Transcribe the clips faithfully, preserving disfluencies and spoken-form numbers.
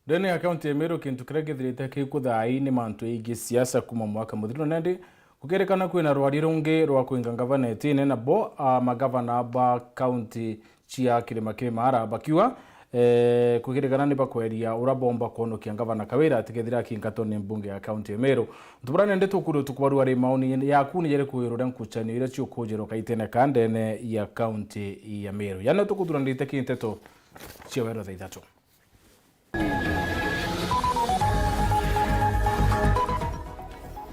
Ndene ya kaunti ya Meru, kintu kiria githirite kikuthaai ni mantu eegii siasa kuuma mwaka muthiru, na nandi gukirikana kwina rwari rungi rwa kwinga ngavana itine, nabo, a, magavana ba kaunti cia Kirima Kirima ara bakiuga, eh, kukirikana ni bakweria uria bomba kwonokia ngavana Kawira atikethira akingatwa ni mbunge ya kaunti ya Meru. Ntu buria nandi tukuria tukubarua ri, maoni yaku ni jariku iguru ria nkucanio iria ciukujerwa kaitene ka ndene ya kaunti ya Meru? Yaani tukuthura ndite ki nteto cia wero thaa ithatu.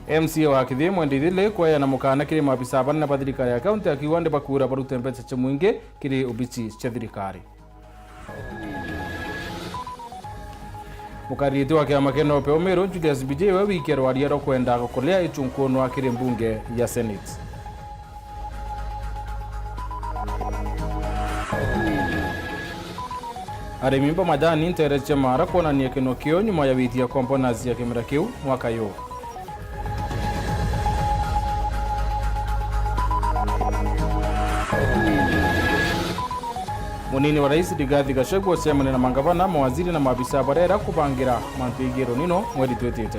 M C A wa Kithii Mwende Ithili kweana mukana kiri maabisa banene ba thirikari ya kaunti akiuga ni bakwira barute mbeca cia mwingi kiri obici cia thirikari. Mukariritie wa kiama kia Nope Umiru, Julius Mbiji, we wikia rwaria rwa kwenda gukuria ichunkunwa kiri mbunge ya Senate. Arimi ba majani nteere cia Mara kwonania kino kiu nyuma ya withia kwa bonus ya kimera kiu mwaka yu. Munini wa rais Rigathi Gachagua acemania na mangavana, mawaziri na maabisa barera kubangira mantu eegii runino mweri twitite.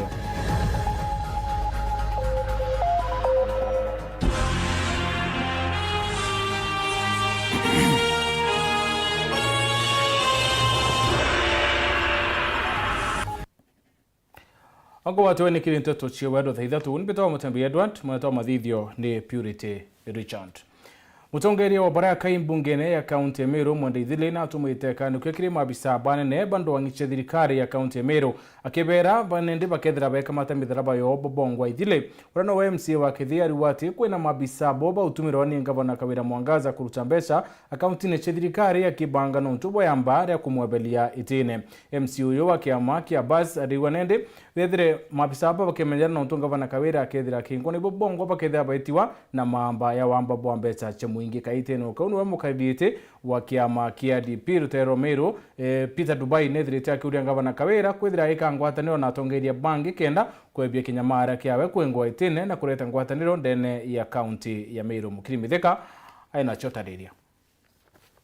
Ango watu ni kiri nteto cia wendo thaa ithatu, ni mbitagwa Mutembi Edward, mwana wa mathithio ni Purity Richard. Mutongeria wa Baraka imbungene ya kaunti ya Meru, Mwende Ithili, natumite kanukia kiri maabisa banene ba ndwang'i cia thirikari ya kaunti ya Meru, akibera banende bakethira bekamata mitharaba yoo bobongwa Ithili. Uria nowe M C A wa Kithii ariuga ati kwina maabisa bo bautumirwa ni ngavana Kawira Mwangaza kuruta mbeca akaunti-ini cia thirikari akibanga nontu bwa yamba ria kumwebelia itine. M C A uyu wa kiama kia Bas ariuga nendi wethire maabisa aba bakimenyera nontu ngavana Kawira akethira akingwa, nibo bongwa bakethira baitiwa na maamba ya wamba bwa mbeca cia mwingi. Kaitene o kau niwe mukariri giti wa kiama kia D P rutere rwa Meru, eh, Peter Dubai nethirite akiuria ngavana Kawira kwithira aika ngwataniro na atongeria bangi kenda kwebia kinyamara kiawe kwingwa itine na kureta ngwataniro ndene ya kaunti ya Meru. Mukiri Mithika aina cio tariria.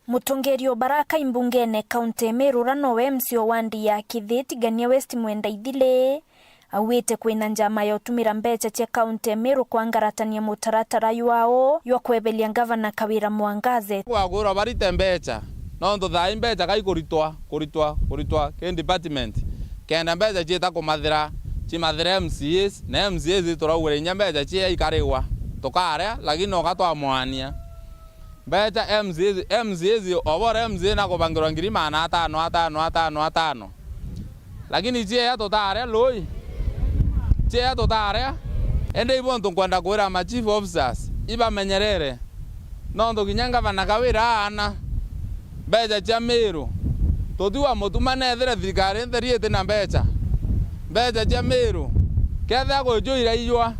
Mutongeria o Baraka imbungene kaunti ya Meru uria nowe M C A wa wandi ya Kithii Tigania West Mwenda Ithili, auite kwina njama ya utumira mbeca cia kaunti ya Meru kwangaratania mutaratara jwao jwa kwebelia ngavana Kawira Mwangaza. Kwagwirwa barite mbeca, nontu thaa ii mbeca kai kuritwa, kuritwa, kuritwa ki department, kenda mbeca ciita kumathira, cimathire M C As, na M C As ituraugire inya mbeca cia ikarigwa, tukaria, lakini noka twamwania. Mbeca M C As, M C As, o bora M C A nakubangirwa ngiri maana atano, atano, atano, atano. Lakini cieya tutaria lui. Cieya tutaria. Indi ibo ntu nkwenda kwira ma chief officers, ibamenyerere. Nontu kinya ngavana Kawira aana mbeca cia Miru. Tutigwa mutuma nethire thirikari ntheri iti na mbeca. Mbeca cia Miru. Kethira gwi juu iraijwa,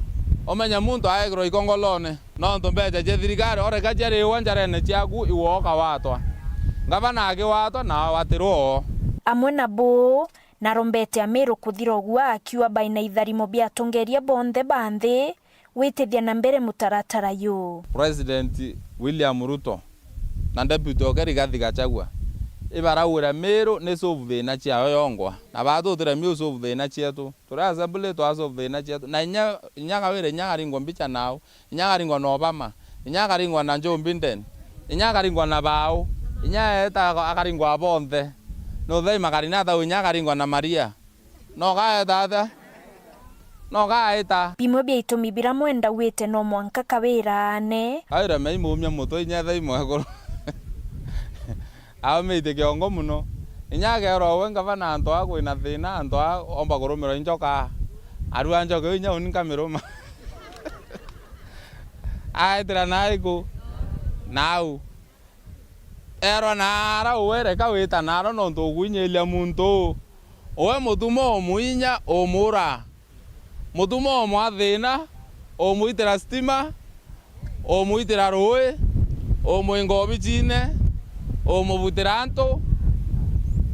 umenye muntu aegirwa ikongolone. Nontu mbeca cia thirikari, oreka ciariwa njarene ciaku, iwe ukawatwa. Ngavana akiwatwa, na awatirwa oo. Amwe na buu, narombete Amiru kuthira ugua akiuga baina itharimo bia atongeria bonthe ba nthi gwitithia na mbere mutaratara yu. President William Ruto na Deputy oke Rigathi Gachagua, ibarauire Miru ni solve thina ciayo yongwa, na batutire miu solve thina cietu. Turi assembly twa solve thina cietu. Na inya, inya Kawira, inya akaringwa mbicha nau, inya akaringwa na Obama, inya akaringwa na Joe Biden, inya akaringwa na bau, inya eeta aka-, akaringwa bonthe. No thai makari na thau, inya akaringwa na Maria. No kaeta atia? No kaeta. Bimwe bia itumi bira Mwenda wite no mwanka Kawira aane. Kawira mei mumia mutwe, inya ethai mwekuru. Aumite kiongo mono. Inya akeerwa, "Uwe ngavana, antu aa kwina thina, antu aa omba kurumirwa i njoka." Arua njoka iu inya uni nkamiruma. Aetira naiku? Nau. Eerwa, "Naara uwe, reka wita naaro nontu ugwinyiria muntu uu. Uwe mutuma umuinya, umuura." Mutuma umwa thina, umwitira stima, umwitira ruui, umwinga obicine, umubutira antu,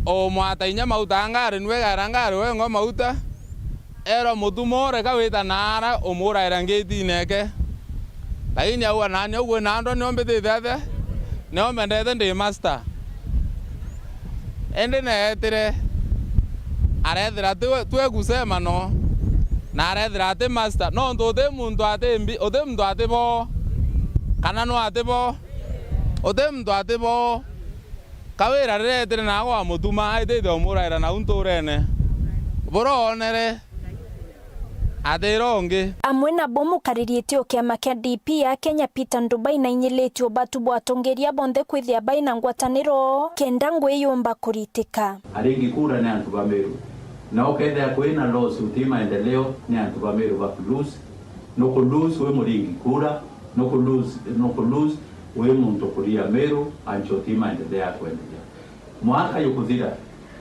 umwata inya mauta a ngari, nwe gaera ngari wengwa mauta. Erwa, "Mutuma ureka wita naara, umuuraira ngetine eke." Lakini auga, "Nani au kwina andwa nio mbitite atia? Nio mbendete ndi master." Indi neetire, arethira ti we, twe kusema no, na arethira ati master, nontu uti muntu ati mbi, uti muntu ati bo, kana no ati bo, uti muntu ati bo. Kawira riria etire naagwe wamutuma, aitite umuraira nau nturene. Buroonere, atira ungi. Amwe nabo mukariri iti o kiama kia D P ya Kenya Peter Ndubai nainyilitie ubatu bwa atongeria bonthe kwithia bai na ngwataniro kenda ngui yumba kuritika. Aringi kura ni antu ba Meru. Na ukethia kwina loss uti maendeleo ni antu ba Meru baku lose. Nuku lose wi muringi kura, nuku lose, nuku lose wi muntu kuria Meru, ancho uti maendeleo ya kwendelea. Mwaka yukuthira,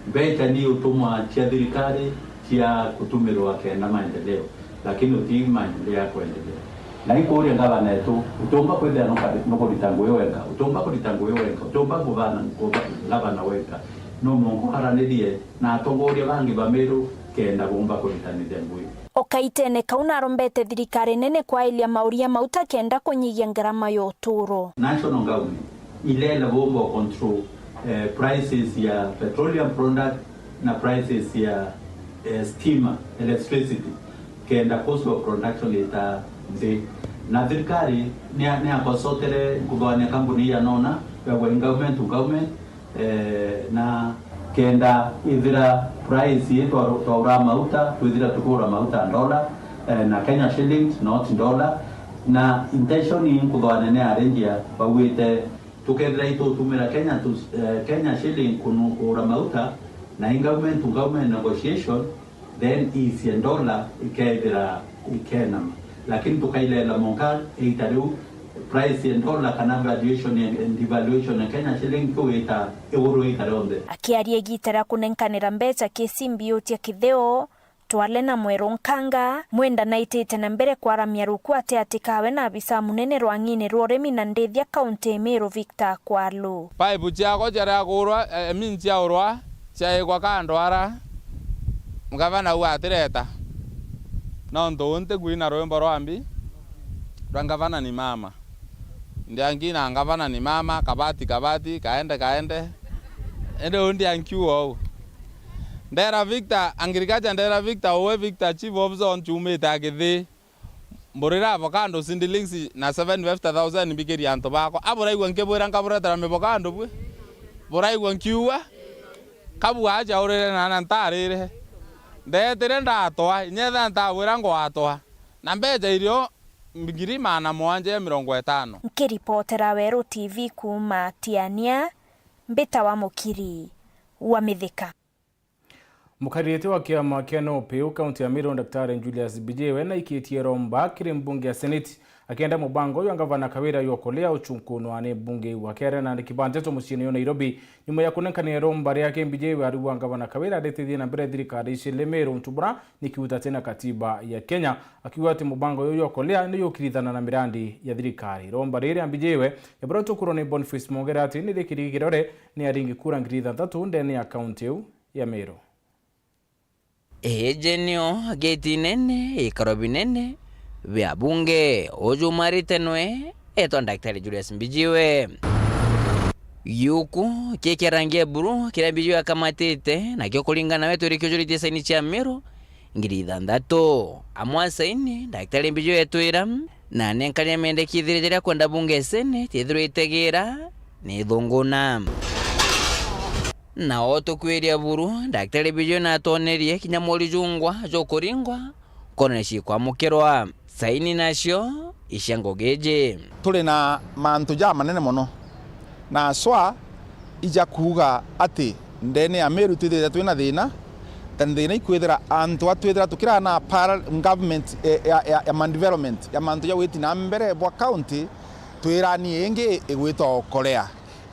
mbecha ni utumwa cia thirikari cia kutumirwa kenda maendeleo, lakini uti maendeleo ya kwendelea. Na ikuria ngavana etu, utiumba kwithia nuka-, nukurita ngui wenka, utiumba kurita ngui wenka, utiumba kuvana kuva-, ngavana wenka. No mwanka aranirie na atongoria bangi ba Meru kenda bumba kuritanithia ngui. O kaitene kau narombete thirikari nene kwailia mauria mauta kenda kunyigia ngarama ya uturo. National government ilela bomba control, eh, prices ya petroleum product na prices ya, eh, stima, electricity, kenda cost of production ita nthi. Na thirikari ni, ni akosotere kuthwania kampuni ya nona, ya government to government, eh, na kenda ithira price ii twa-, twaura mauta, twithira tukura mauta ndola, eh, na Kenya shillings, not dollar. Na intention ii nkuthwane ni arendia bauite tukethira itutumira Kenya tu-, eh, Kenya shilling kunu-, kugura mauta, na i government to government negotiation, then icia ndola ikethira ikenama. Lakini tukailela monka iita riu, price ya ndola kana valuation ya, devaluation ya Kenya shilling kiu ita iguru iita rionthe. Akiaria igiita ria kunenkanira mbecha kisimbi utia kitheo, Twale na Mweru Nkanga, Mwenda naitite na mbere kwaramia ruku ati ati kawe na abisa munene rwang'ini rwa urimi na ndithia kaunti ya Meru Victor Kwalu. Pipe ciakwa ciaria kugurwa, eh, I mean ciaurwa, ciaikwa kando ara, ngavana au atireta. Nontu uu ntikwina rwimbo rwa mbi rwa ngavana ni mama. Ndiankina ngavana ni mama, kabati, kabati, kaende, kaende. Indi uu ndiankiuga uu. Ndera Victor, agriculture ndera Victor, uwe Victor, chief of zone, ciumite a Kithii. Mburira avocado seedlings na seven fifty thousand mbikirie antu bakwa. A buraigua nkibwira nkaburetera mivocado bwi? Buraigua nkiuga? Kabu aja urire na na ntarire. Ndetire ndatwa, inyetha ntabwira ngwatwa. Na mbecha irio ngiri magana mugwanja mirongo itano. Nkiripotera Weru T V kuuma Tiania, mbitawa Mukiri wa Mithika. Mukariri wa kiama kia NOPEU kaunti ya Meru, Daktari Julius Mbijiwe, naikitie romba kiri mbunge ya Seneti, akienda mubango uyu wa ngavana Kawira Yokolea uchunkunwa ni mbunge iu. Akiaria na andiki ba nteto muciini wa Nairobi, nyuma ya kunenkanira romba riake, Mbijiwe ariuga ngavana Kawira aritithie na mbere thirikari ici Meru untu bura ni kiuta tina katiba ya Kenya, akiuga ati mubango uyu Yokolea ni yukirithana na mirandi ya thirikari. Romba riri ria Mbijiwe, ya bura tukurwa ni Boniface Mongera ati ni rikiri kirore ni aringi kura ngiri ithanthatu ndene ya kaunti iu ya Meru. Iji nio geti nene, ikaro binene bia bunge. Uju marite nwe etwa Daktari Julius Mbijiwe. Giuku ki kia rangi ya buru kiria Mbijiwe akamatite, nakio kuringana nawe twiri kiujuritie saini cia Meru ngiri ithanthatu. Amwe a saini, Daktari Mbijiwe etwira, na nenkania mendekithiria jaria kwenda bunge Senate ithirwe itegira ni ithunguna. Nao tukwiria buru, Daktari Mbijiwe natwonerie kinya mori jungwa jukuringwa, kwonania cikwamukirwa. Saini nacio icia ngugi iji. Turi na mantu jamanene mono, na aswa ija kuuga ati ndene ya Meru twithirite twina thina, na thina ikwithira antu a twithira tukirana para government, eh, ya, ya, ya man development, ya mantu ja witi na mbere bwa county, twirani ingi igwitwa Okolea,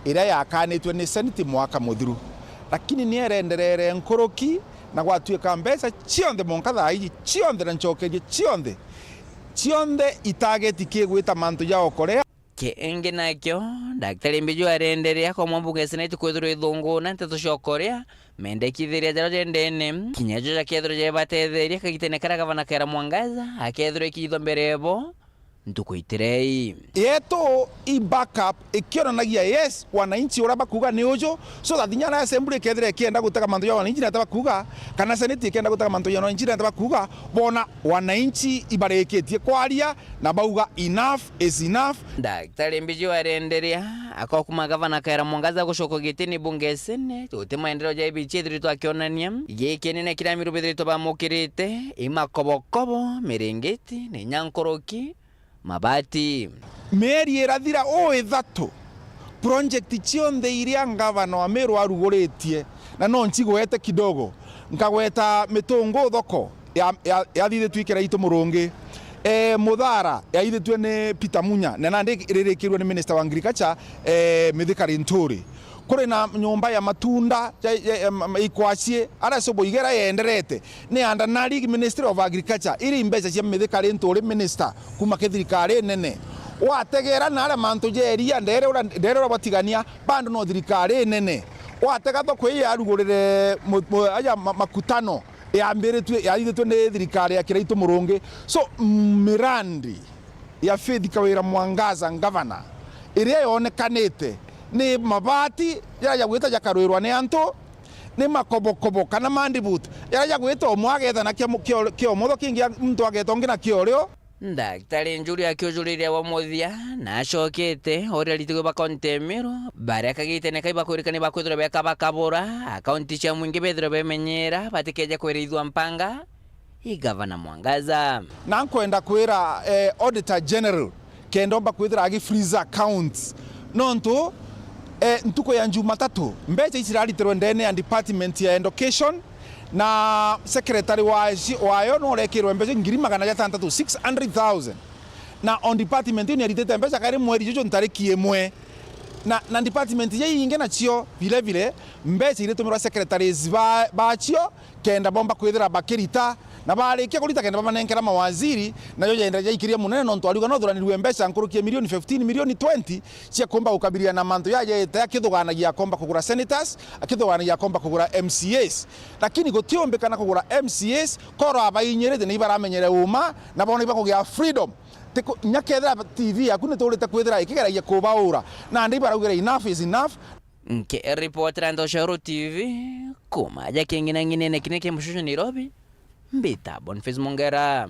iria yakanitwe ni Senate mwaka muthiru, lakini ni erenderere nkuruki na gwatuika mbeca cionthe mwanka thaa iji cionthe na ncokerie cionthe, cionthe itageti kigwita mantu ja Okolea. Kingi nakio, Daktari Mbijiwe arenderea kwa mwambunge Senate kwithirwa ithunguna nteto cia Okolea, mendekithiria jaria jendene, kinya jo jakethirwa jaibatetheria kagitene karia gavana Kawira Mwangaza akethirwa ikithwa mbere yabo, ntuku itirei. Yetu i backup ikionanagia, yes, wananchi uria bakuuga ni uju, so that inya na assembly ikethira ikienda gutega mantu ja wananchi na ata bakuuga, kana senate ikienda gutega mantu ja wananchi na ata bakuuga, bona wananchi ibarikitie kwaria na bauga, "Enough is enough." Daktari Mbiji warenderia akokuma gavana Kawira Mwangaza gucoka gitini bunge ya Senate, guti maendeleo ja ibichi ithiritwe akionania. Giki ni na kiramiru bithiritwe bamukirite, imakobokobo, miringiti, ni nyankuruki, mabati. Mieri irathira uu ithatu, project cionthe iria ngavana wa Meru aruguritie, na no ncigwete kidogo, nkagweta Mitungu thoko ya, ya, yathithitue i Kiraitu Murungi, eh, Muthara yaithitue ni Peter Munya, na nandi iririkirue ni minister wa agriculture, eh, Mithika Linturi. Kuri na nyomba ya matunda ya, ya, ya, ma-, ma-, Ikwacii, aria Subo Igera yenderete, ni under Nari Ministry of Agriculture, iri mbeca cia Mithika Linturi minister kuma ki thirikari nene. Wategera na aria mantu ja iria, ndere uria, ndere uria batigania, bado no thirikari nene. Watega thoko ii yarugurire mu-, mu-, aja ma-, makutano yambiritue, yaithitue ni thirikari ya Kiraitu Murungi. So, mirandi ya Faith Kawira Mwangaza, ngavana, iria yonekanite ni mabati jaria jagwita jakarwirwa ni antu, ni makobokobo kana mandibut jaria jagwita umwe ageeta na kia mu-, kia ur-, kia umotho, kingi a-, muntu ageeta ungi na kia urio. Daktari Njuri akiujuriria wa muthia na acokete uria aritigwe ba kaunti ya Meru baria kagitene kai bakwirikania bakwithirwa beka bakabura, akaunti cia mwingi bethirwe bemenyera batikeje kwirithua mpanga i gavana Mwangaza. Na nkwenda kwira, eh, Auditor General kenda omba kwithira agi freeze accounts. Nontu, eh, ntuku ya Jumatatu, mbeca ici iraritirwe ndene ya department ya education, na secretary wa-, wayo no urekirwe mbeca ngiri magana jatantatu, six hundred thousand. Na on department iyo niaritite mbeca kairi mweri juju ntariki imwe. Na, na department iria ingi nacio vile vile, mbeca iritumirwa secretaries ba-, bacio, kenda bomba kwithira bakirita, na barikia kurita kenda bamanenkera mawaziri, nayo yenda jaikiria munene, nontu ariuga no thuranirue mbeca nkuruki ya milioni fifteen, milioni twenty cia kumba gukabiliana na mantu jaja jete akithuganagia akomba kugura senators, akithuganagia akomba kugura M C As. Lakini gutiumbikana kugura M C As, koro abainyirite ni ibaramenyere uma, na bono ibakugia freedom. Tiku-, nya kethira T V yaku niturite kwithira ikigeragia kubaura, nandi ibaraugira, "Enough is enough." Nkiripotera Ntoshoro T V, kuma aja king'inang'inene kine kia Mushushu Nairobi, mbita Boniface Mongera.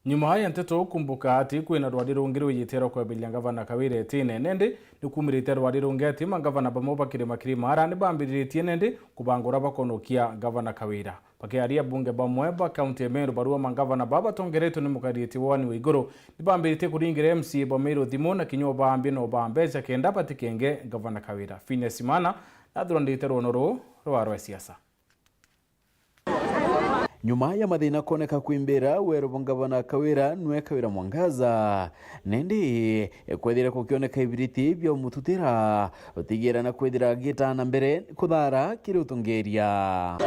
Nyuma ya nteto kumbuka ati kwina rwari rungi rwijite rwa kweberia ngavana Kawira itine, nindi ni kumirite rwari rungi ati mangavana bamwe ba kirima kirima ara ni bambiriritie nindi kubanga uria bakonokia ngavana Kawira. Bakiaria abunge bamwe ba kaunti ya Meru, barua mangavana baba batongeretwe ni mukariritie wa Anne Waiguru, ni bambiritie kuringira M C A ba Meru thimu na kinya ubaambia no baa mbeca kenda batikenge ngavana Kawira. Phineas Imana nathuranirite rwono ruu rwa rwa siasa. Nyuma ya mathina kwoneka kwimbira weru bwa ngavana Kawira nwe Kawira Mwangaza, nindi kwethira kukioneka ibiriti bia umututira, utigira na kwithira agitana mbere kuthara kiri utongeria.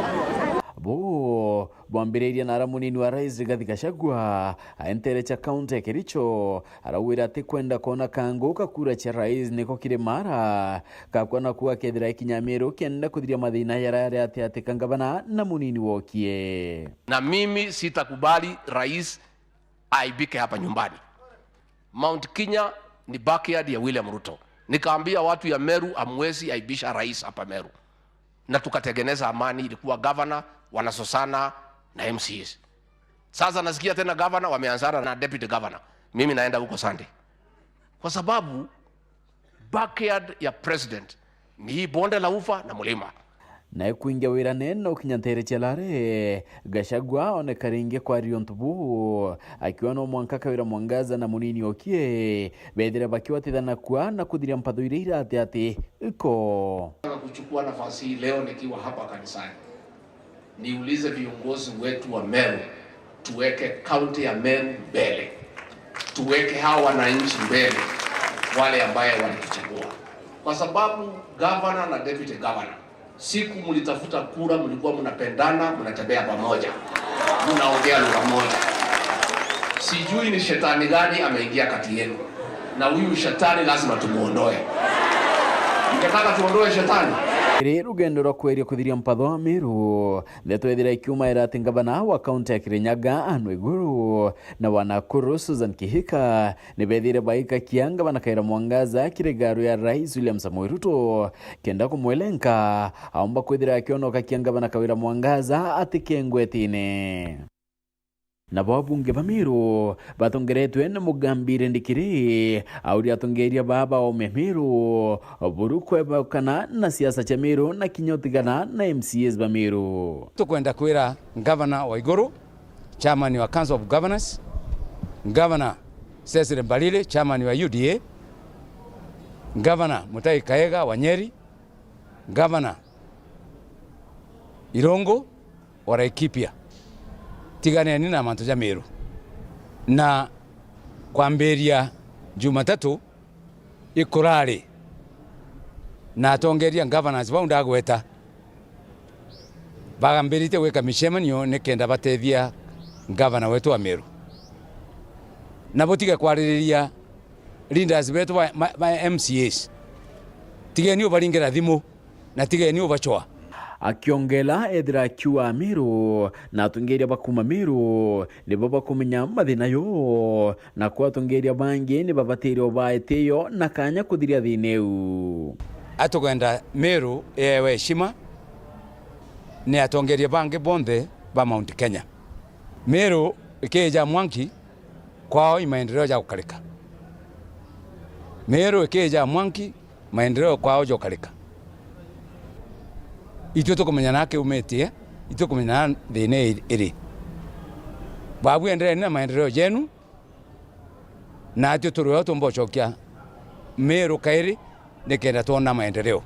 Buu bwambiriria na ara munini wa rais Rigathi Gachagua aentere cha kaunti ya Kericho, arauwira ati kwenda kwona kangu ka kura cia rais niko kiri mara, kakwa naku akethira ikinya Meru kenda kuthiria mathina yara yari ati ati ka ngavana na munini wokie. Na mimi sitakubali rais aibike hapa nyumbani. Mount Kenya ni backyard ya William Ruto. Nikaambia watu ya Meru, "Hamwezi aibisha rais hapa Meru." Na tukatengeneza amani, ilikuwa governor wanasosana na M C As. Sasa nasikia tena governor wameanzana na deputy governor. Mimi naenda huko Sunday. Kwa sababu backyard ya president ni hii bonde la ufa na mlima. Nae kwingia wirane na ukinya ntere cia lare, Gachagua oneka ringi kwaria untu buu, akiuga no mwanka Kawira Mwangaza na munini okie bethire bakiwatithana kua na kuthiria mpatho iria irati ati iko. Nataka kuchukua nafasi hii leo nikiwa hapa kanisani, niulize viongozi wetu wa Meru, tuweke kaunti ya Meru mbele, tuweke hawa wananchi mbele, wale ambaye walituchagua, kwa sababu governor na deputy governor, siku mlitafuta kura, mlikuwa mnapendana, mnatembea pamoja, mnaongea lugha moja. Sijui ni shetani gani ameingia kati yenu, na huyu shetani lazima tumuondoe. Mngetaka tuondoe shetani? Kiri rugendo rwa kweria kuthiria mpatho wa Meru, ndeto ethira ikiuma era ati ngavana wa kaunti ya Kirinyaga Anne Waiguru na wa Nakuru Susan Kihika nibethire baikakia ngavana Kawira Mwangaza kiri garu ya Rais William Samoei Ruto, kenda kumwelenka aumba kwithira akionokakia ngavana Kawira Mwangaza atike ngwetine. Nabo abunge ba Meru batongeretwe na Mugambi Rindikiri, auria atongeria baa baome Meru buru kwebukana na siasa cia Meru na kinya utigana na M C As ba Meru. Tukwenda kwira Ngavana Waiguru, chairman wa Council of Governors, Ngavana Cecily Mbarire, chairman wa U D A, Ngavana Mutahi Kahiga wa Nyeri, Ngavana Irungu wa Laikipia, tiganeni na mantu ja Meru. Na kwambiria Jumatatu ikurari na atongeria governors bau ndagweta bagambiritie gwika micemanio nikenda batethia ngavana wetu wa Meru. Na butige kwaririria leaders betu ba, ba, ba M C As. Tigeni ubaringira thimu na tigeni ubacwa. Akiongela ethira akiuga Meru na atongeria ba kuuma Meru nibo bakumenya mathina yo, na kwa atongeria bangi ni babatire ubaa itio na kanya kuthiria thina iu. Atugenda Meru ewe heshima ni atongeria bangi bonthe ba Mount Kenya. Meru ikija mwanki kwao i maendeleo ja gukarika. Meru ikija mwanki maendeleo kwao jokarika. Itwe tukumenya na kiumitie, itwe kumenya na thina iri. Babu endelee na maendeleo jenu, na atio turi o tumba ucokia Meru kairi nikenda twona maendeleo.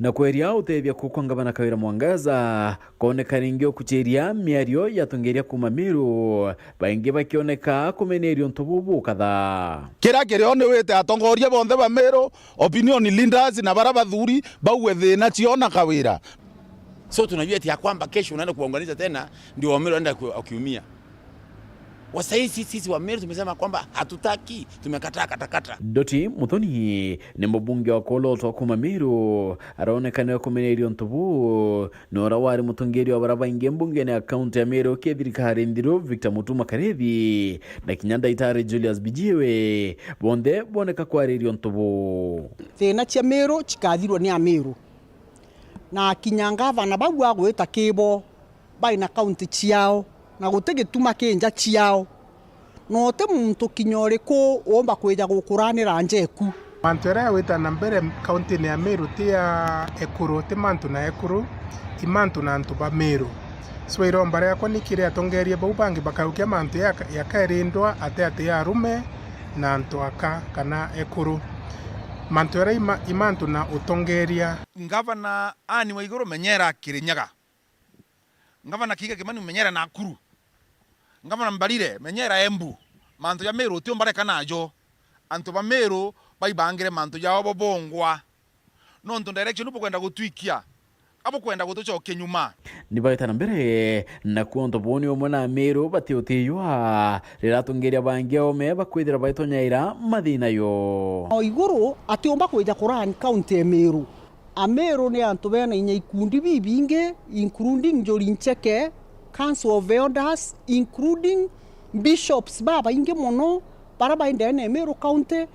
Na kweria utethia kuu kwa ngavana Kawira Mwangaza, kooneka ringi ukuchiria miario ya atongeria kuuma Meru, baingi bakioneka kumeneria untu buu bukatha. Kiria kirio ni wite atongoria bonthe ba Meru, opinion leaders na bara bathuri bauwe thina cio na Kawira. So tunajua eti ya kwamba kesho unaenda kuwaunganisha tena, ndio Wameru wanaenda ku-, wakiumia. Wa saizi sisi Wameru tumesema kwamba hatutaki, tumekataa katakata. Ndoti Muthoni ni mubunge wa Kolotwa kuuma Meru, aroonekana kumeneria untu buu, na uria wari mutongeria wa bara baingi mbungene ya kaunti ya Meru ki thirikari nthiru Victor Mutuma Karithi, na kinya Ndaitari Julius Bijiwe, bonthe booneka kwariria untu buu. Thina cia Meru cikathirwa ni Ameru. Na kinya ngavana bau agwita kibo, bai na kaunti ciao, na guti gituma ki nja ciao, na uti muntu kinya uriku uumba kwija gukuranira nja eku. Mantu jaria jagwita na mbere kauntine ya Meru ti ya ekuru, ti mantu na ekuru, i mantu na antu ba Meru. So iromba riakwa ni kiri atongeria bau bangi bakaukia mantu ya, yakairindwa ati ati ya arume na antu aka kana ekuru. Mantu jaria i ma-, i mantu na utongeria. Ngavana Anne Waiguru, menyera Kirinyaga. Ngavana Kihika Kimani, menyera Nakuru. Ngavana Mbarire, menyera Embu. Mantu ja Meru utiumba reka najo. Antu ba Meru baibangire mantu jao bo bongwa. Nontu direction bukwenda gutwikia, abukwenda gutucokia nyuma. Ni baita na mbere, na kwonto buu ni umwe na Ameru batiutiywa riria atongeria bangi aome bakwithira baitonyaira mathina yo. O iguru atiumba kwija kurani kaunti ya Meru. Ameru ni antu bena inya ikundi bibingi, including Njuri Ncheke, Council of Elders, including bishops babaingi mono bara bai ndene ya Meru County,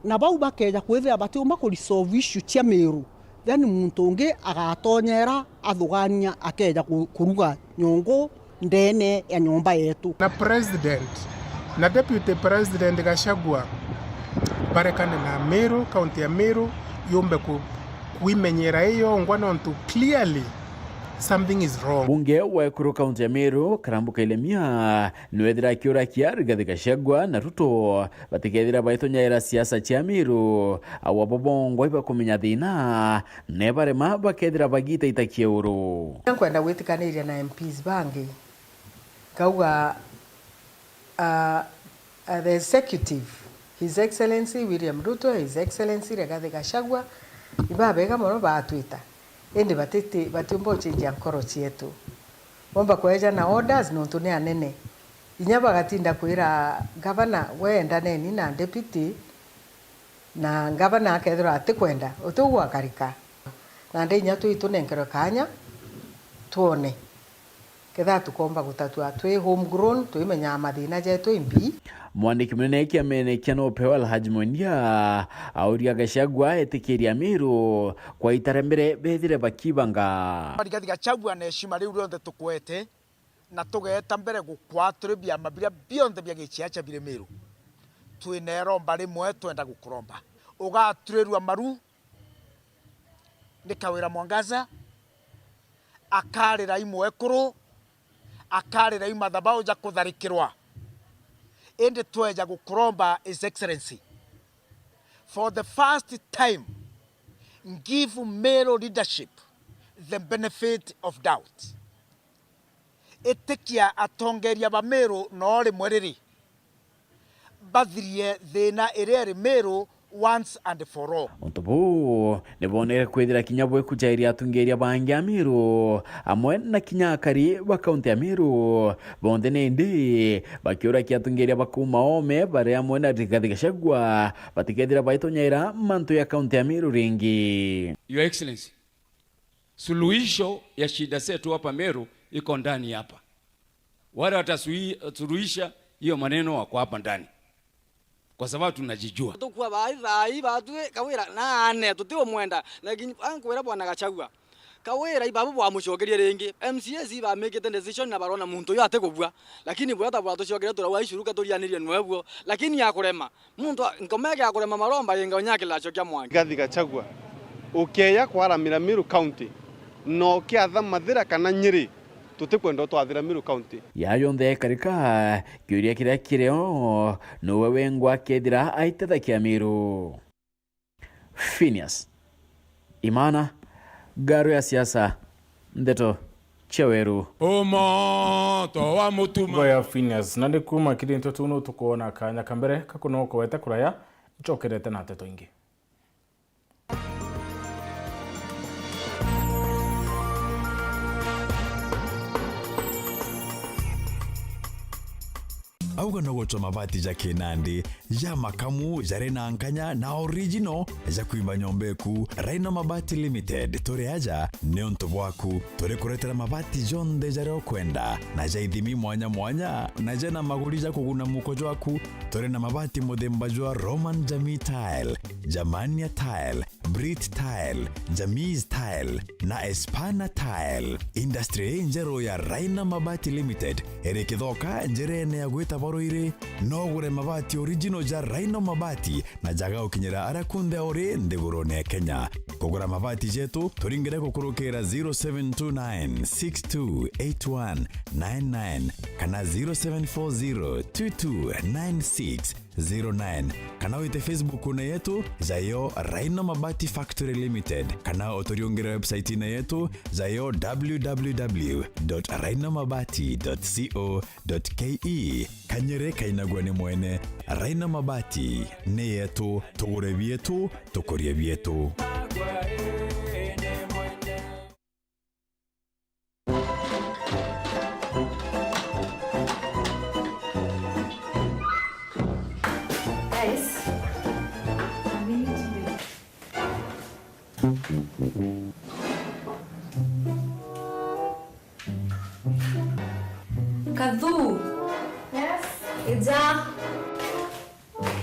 na bau bakeja kwithira batiumba ku resolve issue cia Meru, then muntu ungi agatonyera athugania akeja ku-, kuruga nyongo ndene ya nyomba yetu. Na president na deputy president Gachagua barekane na Meru, county ya Meru yumbe ku-, kuimenyera iyongwa, nontu clearly something is wrong. Bunge wa ekuru county ya Meru, Karambuka Ilemia, niwethira akiurakia Rigathi Gachagua na Ruto batikethira baitonyaira siasa cia Meru, au abo bongwa ibakumenya thina, nebarema bakethira bagita itakia uru. Nkwenda gwitikaniria na M Ps bangi, nkauga, ah, ah, the executive, His Excellency William Ruto, His Excellency Rigathi Gachagua, ibabega mono batwita, indi batiti-, batiumba gucenjia nkoro cietu. Bomba kweja na orders nontu ni anene. Inya bagatinda kwira gavana, "We endaneni na deputy," na gavana akethirwa atikwenda, utiu gwakarika. Nandi inya twitunenkerwe kaanya twone ketha tukomba gutatua twi homegrown, twimenyaa mathina jetu imbi. Mwandiki munene kiamene kia NOPEU Alhaji Mwendia auria Gachagua etikiria Amiru kwa ita ria mbere bethire bakibanga. Rigathi Gachagua, na heshima riu rionthe tukwete, na tugeeta mbere gukwa turi biama biria bionthe bia giciaca biri Miru, twina iromba rimwe twenda gukuromba. Ugaturirua maru ni Kawira Mwangaza, akarira i mwekuru, akarira i mathabau ja kutharikirwa. Indi tweja gukuromba, His Excellency, for the first time, give Meru leadership the benefit of doubt. Itikia atongeria ba Meru no rimwe riri bathirie thina iria iri Meru once and for all. Untu buu ni bwonere kwithira kinya bwikujairia atungiria bangi a Meru, amwe na kinya akari ba kaunti ya Meru bonthe, nindi bakiurakia atungiria ba kuu Maome bari amwe na Rigathi Gachagua batikethira baitonyaira mantu ya kaunti ya Meru ringi. Your Excellency, suluhisho ya shida zetu hapa Meru iko ndani hapa. Wale watasuluhisha hiyo maneno wako hapa ndani, kwa sababu tunajijua. Tukua bai, bai, batwi, Kawira, naane, tutiumwenda. Lakini, ankwira Bwana Gachagua, Kawira, ibabu bwamucokerie ringi. M C As ibamikite decision na barona muntu uyu atikubua. Lakini bwata bwatucokere turauga icuruka turianirie nwebuo. Lakini akurema. Muntu a-, nkoma ege akurema maromba inga unyakila acho kia mwangi. Rigathi Gachagua, ukeeja kwaramira Meru County, na ukiatha Mathira kana Nyeri, tutikwenda utwathira Meru County. Ya yonthe ekarika, kiuria kiria kirio, nuwe wengwa akethira aitethakia Meru? Phineas Imana, Ngaro ya Siasa, Ndeto cia Weru. Umoto wa mutuma. Ngo ya Phineas, na ni kuuma kiri nteto unu tukwona kanya ka mbere ka kunoka wete kuraya, ncokerete na nteto ingi. Auga no gucwa mabati ja kinandi, ja makamu, jari na nkanya na original, ja kwimba nyomba eku. Rhino Mabati Limited, turi aja niuntu bwaku. Turi kuretera mabati jonthe jaria ukwenda, na ja ithimi mwanya mwanya, na jena maguri ja kuguna muko jwaku. Turi na mabati muthemba jwa Roman Jamii Tile, Germania Tile, Brit Tile, Jamis Tile na Espana Tile. Industry injeru ya Rhino Mabati Limited iri Kithoka, njirene ya gwita Baruiri. No ugure mabati original ja Rhino Mabati na jaga ukinyira aria kunthe uri nthigurune ya Kenya. Kugura mabati jetu, turingire gukurukira zero seven two nine six two eight one nine nine kana zero seven four zero two two nine six zero nine, kana wite Facebook-une yetu, jayo Rhino Mabati Factory Limited, kana uturiungire website-ine yetu, jayo w w w dot rhino mabati dot co dot k e. Kanyere kainagua ni mwene. Rhino Mabati ni yetu, tugure bietu, tukurie bietu. Guys, a minute, please. Kathu. Yes. Ija.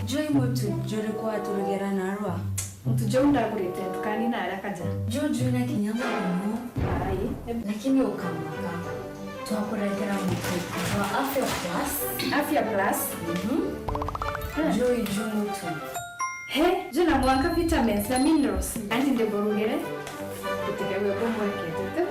Juu i mutu juriku aturugera narua? Mutu juu ndagurite ndukani na aria kaja. Juu juu na kinya muno. Ai. Lakini ukamaka. Twakuretera mutu jwa Afya Plus. Afya Plus? Mhm. Ah. Juu i juu mutu. He, juu na mwanka vitamins na minerals. Anti ndiburugire. Gutigagwe kumwekete tu.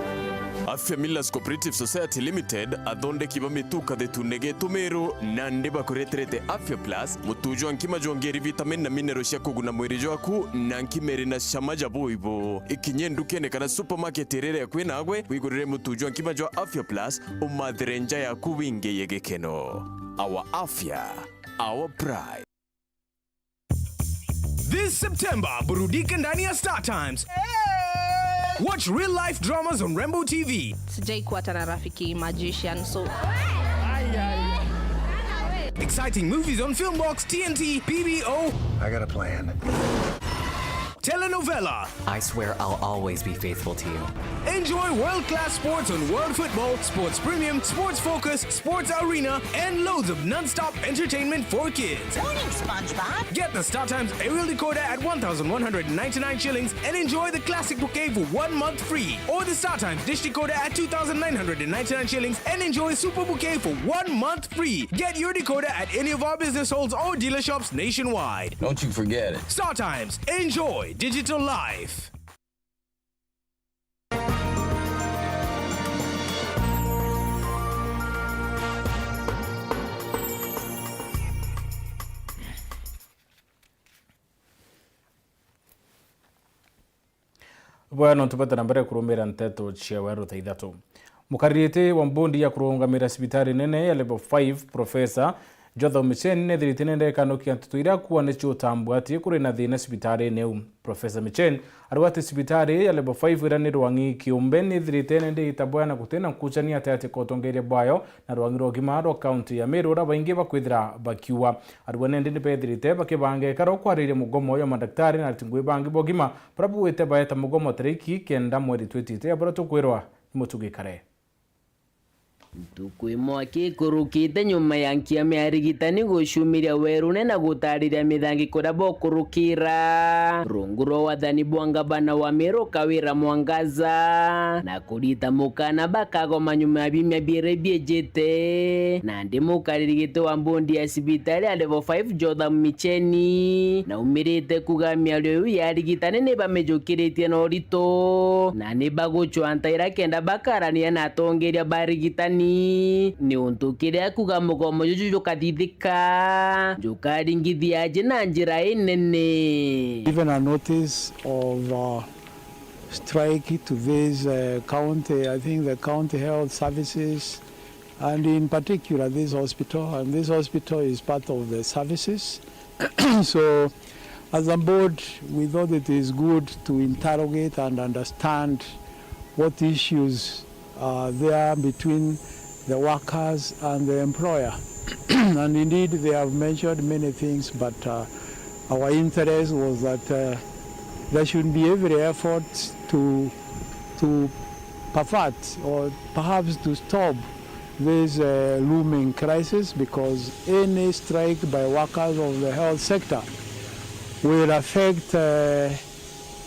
Afya Millers Cooperative Society Limited, athondeki ba mitu kathetune getu Meru, nandi bakureterete Afya Plus, mutu jwa nkima jwongeeri vitamin na mineral cia kuguna mwiri jwaku, na nkima iri na cama ja buibu. Ikinye ndukene kana supermarket iria iri akui nagwe, wigurire mutu jwa nkima jwa Afya Plus, umathire nja yaku wingiye gikeno. Our Afya, our pride. This September, burudika ndani ya Star Times. Watch real life dramas on Rainbow T V. Sijai kuwa hata na rafiki magician, so. Exciting movies on Filmbox, T N T, B B O. I got a plan. Telenovela. I swear I'll always be faithful to you. Enjoy world-class sports on World Football, Sports Premium, Sports Focus, Sports Arena, and loads of non-stop entertainment for kids. Morning, SpongeBob. Get the StarTimes aerial decoder at one thousand one hundred ninety-nine shillings and enjoy the classic bouquet for one month free. Or the StarTimes dish decoder at two thousand nine hundred ninety-nine shillings and enjoy super bouquet for one month free. Get your decoder at any of our business halls or dealer shops nationwide. Don't you forget it. StarTimes. Enjoy digital life. Bwega, no tubate na mbere kurumira nteto cia weru ta ithatu. Mukaririti wa mbondi ya kurungamira cibitari nene ya Level five, Professor Jotham Micheni, nethirite nende ikanukia nteto iria akuuga nicio utambua ati kuri na thina cibitari-ini iu. Professor Micheni arauga ati cibitari ya Level five iria ni Rwang'i kiumbe nithirite nende itabwaya na gutina nkuchania ati ati ka utongeria bwayo na Rwang'i rwa ugima rwa kaunti ya Meru, uria baingi bakwithira bakiuga. Arauga nende nibethirite bakibanga ikaro kwariria mugomo ya madaktari na aruti ngugi bangi ba ugima baria bugwite baeta mugomo tariki kenda mweri twitite, ya baria tukwirwa ni Mutugi Kare. Ntuku imwe akikurukite nyuma ya nkiama ya arigitani gucumiria werune na gutariria mithangiko iria bokurukira rungu rwa wathani bwa ngavana wa Meru Kawira Mwangaza, na kurita mukana bakagoma nyuma ya biumia biiri biijite. Nandi mukaririgiti wa mbondi ya cibitari ya Level five Jotham Micheni naumirite kuuga miario iu ya arigitani ni bamijukiritie na urito, na ni bagucwa ntaira kenda bakarania na atongeria ba arigitani, niuntu kiria kuuga mugomo juju jukathithika, jukaringithia aji na njira inene. Given a notice of, uh, strike to this, uh, county, I think the county health services, and in particular this hospital, and this hospital is part of the services. So, as a board, we thought it is good to interrogate and understand what issues are there between the workers and the employer. And indeed, they have mentioned many things, but, uh, our interest was that, uh, there should be every effort to, to pervert or perhaps to stop this, uh, looming crisis, because any strike by workers of the health sector will affect, uh,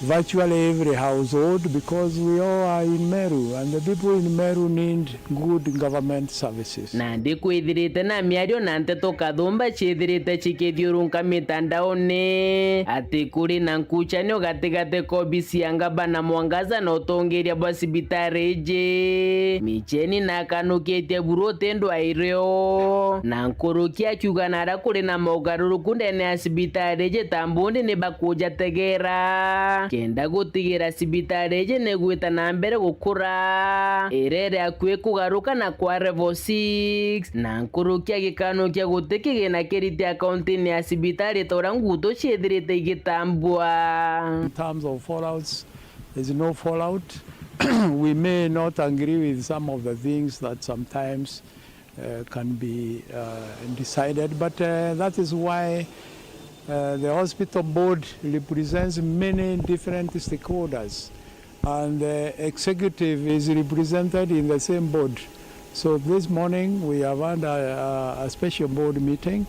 virtually every household, because we all are in Meru, and the people in Meru need good government services. Nandi kwithirite na miario na nteto kathumba ciithirite cikithiurunka mitandaone ati kuri na nkuchanio gatigati ka obisi ya ngavana Mwangaza na utongeria bwa cibitari iji. Micheni na akanukitie buru uti ndwairio, na nkuruki akiuga na aria kuri na mogaruruku ndene ya cibitari iji ta mbundi ni bakujategera kenda gutigira cibitari iji ni gwita na mbere gukura, irere akui kugaruka na kwa level six, na nkuruki agikanukia guti kigina kiriti akaunti-ini ya cibitari ta uria ngutu ciithirite igitambua. In terms of fallouts, there's no fallout. We may not agree with some of the things that sometimes, uh, can be, uh, decided, but, uh, that is why, uh, the hospital board represents many different stakeholders, and the executive is represented in the same board. So this morning we have had a, a, a special board meeting,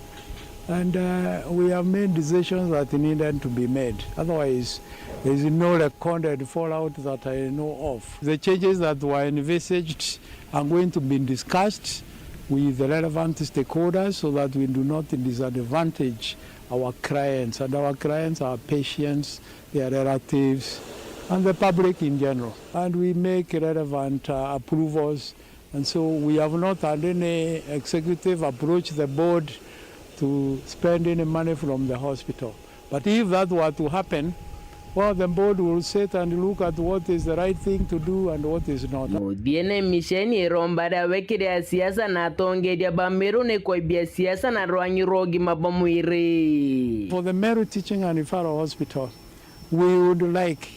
and, uh, we have made decisions that needed to be made. Otherwise, there is no recorded fallout that I know of. The changes that were envisaged are going to be discussed with the relevant stakeholders so that we do not disadvantage our clients, and our clients are patients, their relatives, and the public in general. And we make relevant, uh, approvals. And so we have not had any executive approach the board to spend any money from the hospital. But if that were to happen, well, the board will sit and look at what is the right thing to do and what is not. Muthiene, Micheni iromba riawe kiri asiasa na atongeria ba Meru ni kwaibia siasa na rwangi rwa ugima bwa mwiri. For the Meru Teaching and Referral Hospital, we would like,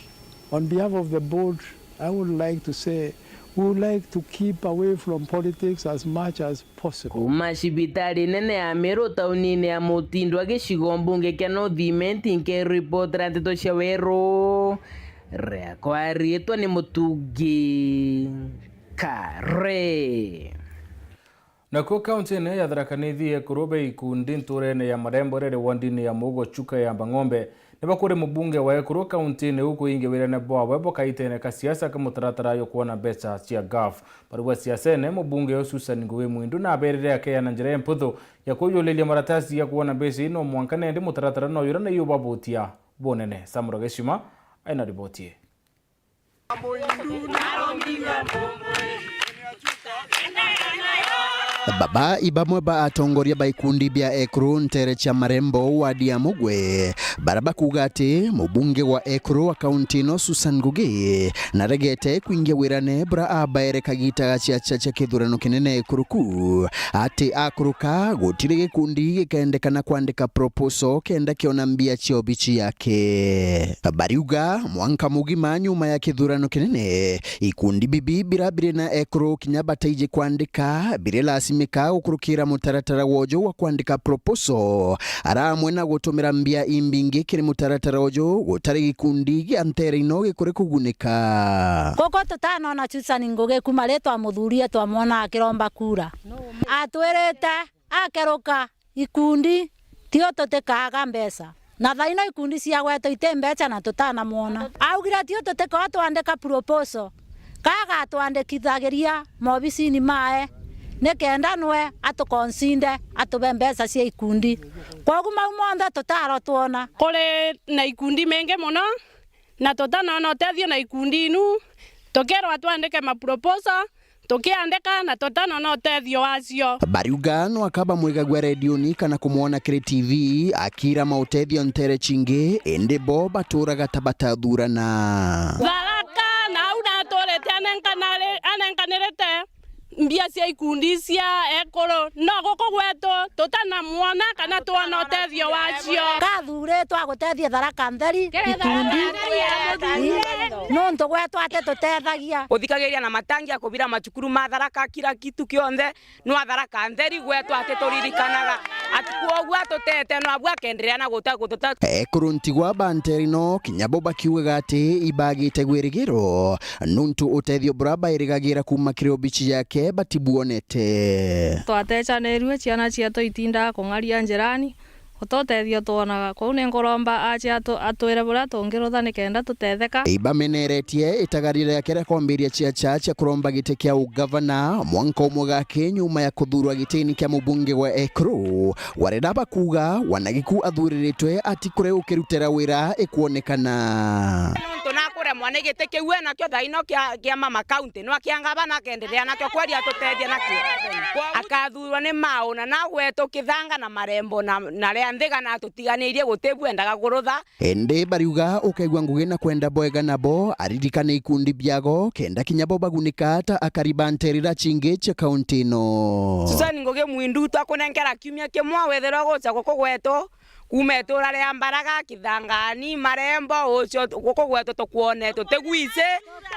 on behalf of the board, I would like to say We would like to keep away from politics as much as possible. Kuuma cibitari nene ya Meru taunini ya Mutindwa gicigo mbunge kia North Imenti, nkiripotera nteto cia weru. Riakwa riitwa ni Mutungi Kare. Nakuo kauntiine ya Tharaka Nithi, ekuru ba ikundi ntuurene ya Marembo iria iri wandini ya Mugo Chuka ya Mbang'ombe ni bakuri mubunge wa ekuru kauntiine iu kuingia wirene bwawe bukaitene ka siasa ka mutaratara jwa kwona mbeca cia gaf. Bari bwa siasene, mubunge uyu Susan Ngugi Mwindu naberire akeana njira imputhu ya kuyuliria maratasi ya kwona mbeca ino mwanka nendi mutaratara no jura na iubabutia bunene. Samura Geshima aina riboti ii. Baba i bamwe ba atongoria ba ikundi bia ekuru ntere cia Marembo wadi ya Mugwe, bara bakuuga ati mubunge wa ekuru wa kaunti ino Susan Ngugi naregete kwingia wirane bura abaere kagita ga ciaca cia kithurano kinene ekuru ku, ati akuruka gutiri gikundi gikendekana kwandika proposal kenda kiona mbia cia obici yake. Bariuga mwanka mugima nyuma ya kithurano kinene, ikundi bibi bira biri na ekuru kinya bataiji kwandika birilasimika gukurukira mutaratara wojo wa kwandika proposal, ara amwe na gutumira mbia imbingi kiri mutaratara uju gutari gikundi gia ntere ino gikuri kugunika. Guku tutanona Susan Ngugi kuma ri twamuthuurire twamwona akiromba kura. Atwirite akeruka ikundi, tio tutikaaga mbeca. Na thaino ikundi cia gwetu iti mbeca na tutanamwona. Augire tio tutikoo twandika proposal, ka agatwandikithagiria mobicini mae, nikenda nwe atukonsinde atube mbeca cia ikundi. Kwogu mau monthe tutarotwona. Kuri na ikundi mingi mono, na tutanona utethio na ikundi inu, tukirwa twandike maproposal, tukiandika na tutanona utethio wacio. Bariuga no aka bamwigagua redioni kana kumwona kiri T V akira mautethio ntere cingi, indi bo baturaga ta batathurana. Tharaka, na au naturite anenkanari-, anenkanirite mbia cia ikundi cia ekuru. No guku gwetu tutanamwona kana twona utethio wacio. Kathuritwe agutethie Tharaka Ntheri ikundi, nuntu gwetu ati tutethagia. Guthikagiria na matangi ya kubira macukuru ma Tharaka, kila kitu kionthe, nwa Tharaka Ntheri gwetu ati turirikanaga. Ati kwoguo atutete, no abu akenderea na guta-, gututa- Ekuru ntigwa ba ntere ino kinya bo bakiugaga ati ibagite gwirigiro, nuntu utethio bura bairigagira kuuma kiri obici yake batibwonete. Twatecanirue, ciana cietu itindaga kung'aria njirani, guti utethio twonaga. Kwou ni nkuromba aje atu-, atwire buria tungirutha nikenda tutetheka. Ibameneretie itagari riake ria kwambiria ciaca cia kuromba giti kia ugavana mwanka umwe gaki nyuma ya kuthurwa gitini kia mubunge wa Ekuru, warira bakuuga wanagiku athuriritwe ati kuri ukirutira wira ikwonekana. Nontu nakuremwa ni giti kiu enakio thaino kia, kia mama county, nwa kia ngavana akenderea nakio, kweri atutethia nakio. Akathurwa ni mauna na gwetu Kithanga na Marembo na, na ria Nthiga na atutiganiirie guti bwendaga kurutha. Indi bariuga ukaigua ngugi na kwenda bwega nabo aririkane ikundi biago kenda kinya bo bagunika ta akari ba nterira cingi cia kaunti ino. Susan Ngugi Mwindu twakunenkera kiumia kimwe withirwa guca guku gwetu, kuuma itura ria Mbaraga, Kithangani, Marembo, ucio guku gwetu tukwone tutigwici,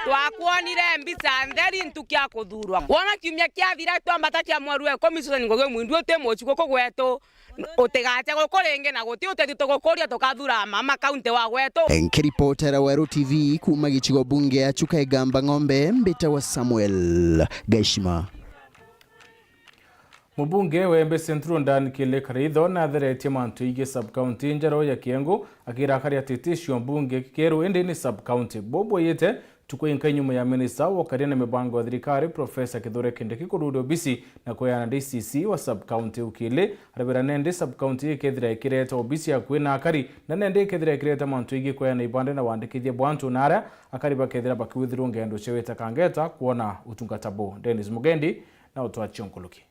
twakwonire mbica ntheri ntuku ya kuthurwa. Wona kiumia kiathira twambata kia mweri wa ikumi, Susan Ngugi Mwindu uti muci guku gwetu, utigace guku ringi na guti utethio tugukuria tukathura mama county wa gwetu. Nkiripotera Weru T V kuuma gicigo bunge ya Chuka Igamba Ng'ombe, mbitawa Samuel Gaishima. Mubunge wa Embe Central Dan Kile Karitho natheretie mantu igi sub-county njeru ya Kiengu, akira akari ati ti cio mbunge Kikeru indi ni sub-county. Bobo yete tuku inka nyuma ya minista wa ukaria na mibango ya thirikari Professor Kithure Kindiki kururia obisi na kweana D C C wa sub-county Ukili. Arabira nendi sub-county ikethira ikireta obisi akui na akari, na nendi ikethira ikireta mantu igi kweana ibande na wandikithia bwa antu na aria akari bakethira bakiwithirwa ngendo cia wita kangeta kwona utungata bu. Dennis Mugendi na utwachio nkuluki.